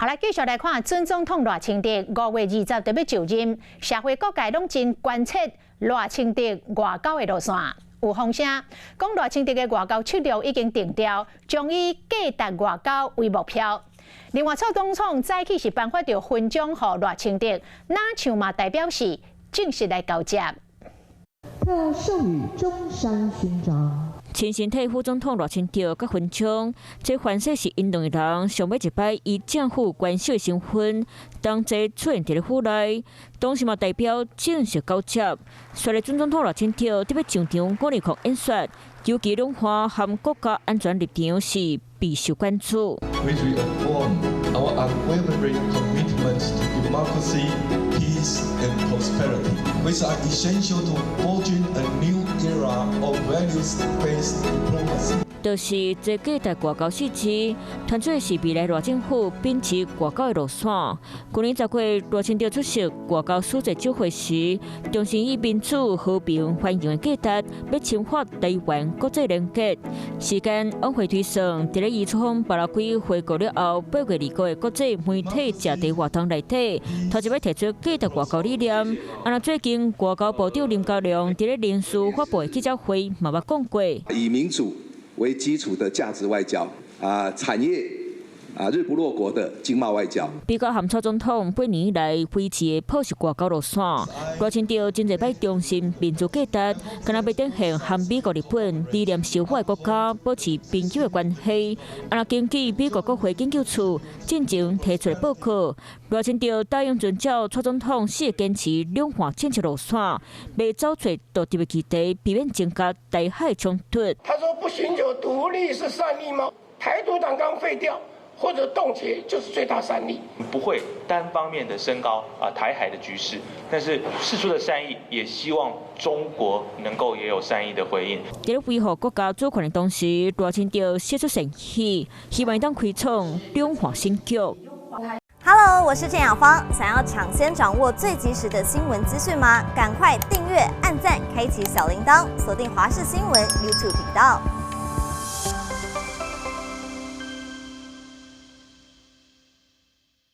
好來，繼續來看準總統賴清德5月20就欲就任，社會各界攏真關切賴清德外交的路線。有風聲講賴清德的外交策略已經定調，將以價值外交為目標。另外，蔡總統早起是頒發著勳章予賴清德，若像嘛代表是正式來交接。特授予中山勳章。親身替副總統賴清德佮勳章，這凡勢是𪜶兩个人上尾一擺以政府官守的身份同齊出現佇咧府內，同時嘛代表正式交接。率領準總統賴清德得欲上場520演說，尤其兩岸和國家安全立場是備受關注。 We reaffirm our unwavering commitment to democracy, peace, and prosperity, which are essential to forging a new era of values-based diplomacy. 就是這價值外交四字，傳出是未來賴政府秉持外交的路線。去年10月，賴清德出席外交使節酒會時，重申以民主、和平、繁榮的價值，欲深化台灣國際連結。時間往回推算，佇咧伊出訪巴拉圭回國了後，8月29的國際媒體食茶活動內底，頭一擺提出價值外交理念。啊，若最近外交部長林佳龍佇咧臨時發布的記者會，嘛捌講過，以民主為基礎的價值外交啊，產業啊，日不落國的經貿外交。比較和蔡總統8年以來維持的朴實外交路線，賴清德真濟擺重申民主價值，敢若欲展現和美國、日本理念相仿的國家保持朋友的關係。啊，若根據美國國會研究處進前提出的報告，賴清德答應遵照蔡總統四個堅持兩岸政策路線，袂走揣獨立的議題，避免增加台海衝突。他說不尋求獨立是善意嗎？台獨黨綱廢掉或者凍結就是最大善意。不會單方面的升高啊台海的局勢，但是釋出的善意，也希望中國能夠也有善意的回應。佇咧維護國家主權的同時，賴清德釋出善意，希望會當開創兩岸新局。 Hello，我是鄭雅芳。想要搶先掌握最及時的新聞資訊嗎？趕快訂閱、按讚、開啟小鈴鐺，鎖定華視新聞 YouTube 頻道。